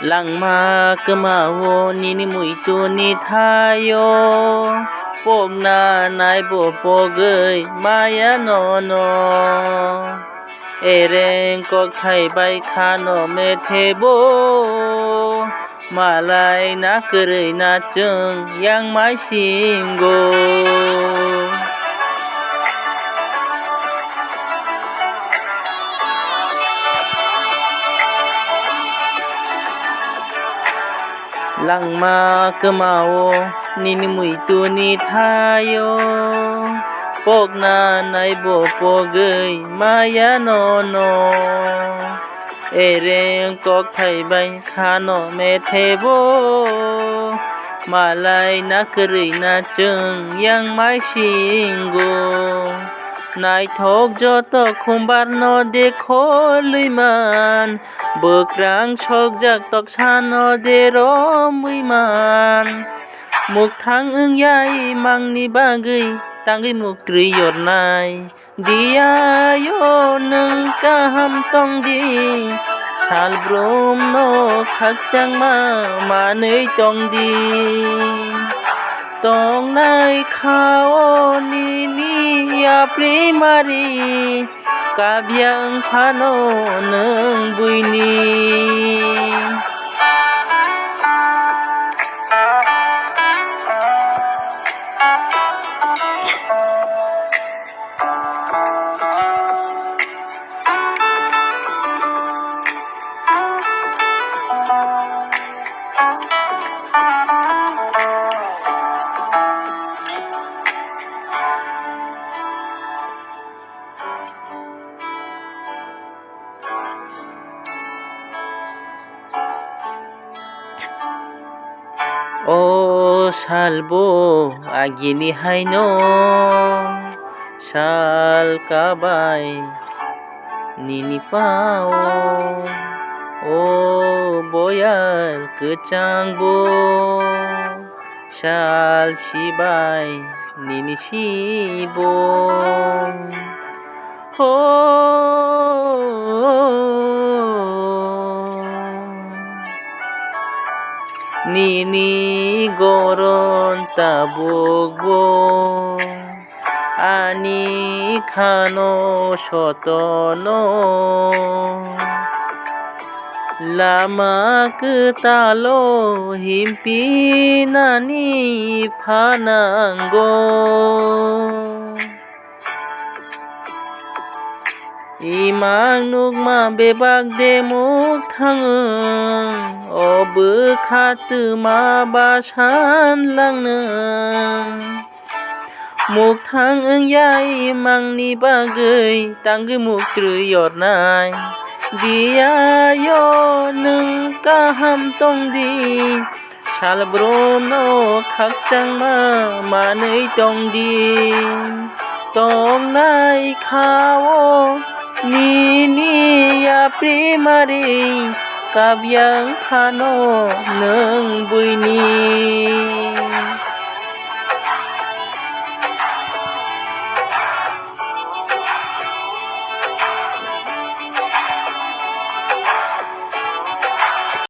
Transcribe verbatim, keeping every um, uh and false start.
Langma kwmao nini muituni thaio, pokna naibo pogwi maya nono. Ereng kokthai bai khano methebo, malai na kwrwi na chwng yang maisingo. Langma kwmao nini muituni thaio, pokna naibo pogwi maya nono. Ereng kokthai bai khano methebo, malai na kwrwi na chwng yang maisingo. Naithok joto khumbar no dekholwi man, bwkrang sokjak toksa no de romwi man. Mukthang wngya imangni bagwi tangwi muktrwi yornai. Diyayo nwng kaham tongdi, salbrumno khakchangma manwi tongdi. Tongnai khao nini yapri mari, kabya wng phano nwng buini. O salbo agini haino sal kabai nini pao, o boyar kwchangbo sal sibai nini sibo. Ho, nini goron tabukbo ani khano sotono. Lama kwtalo himpinani phanango. Imang nukma bebak de mukthang wng, o bwkha twma basan lang nwng. Mukthang wngya imangni bagwi tangwi muktrwi yornai. Diyayo nwng kaham tongdi, salbrumno khakchangma manwi tongdi. Tongnai khao nini yapri mari, kabya wng phano nwng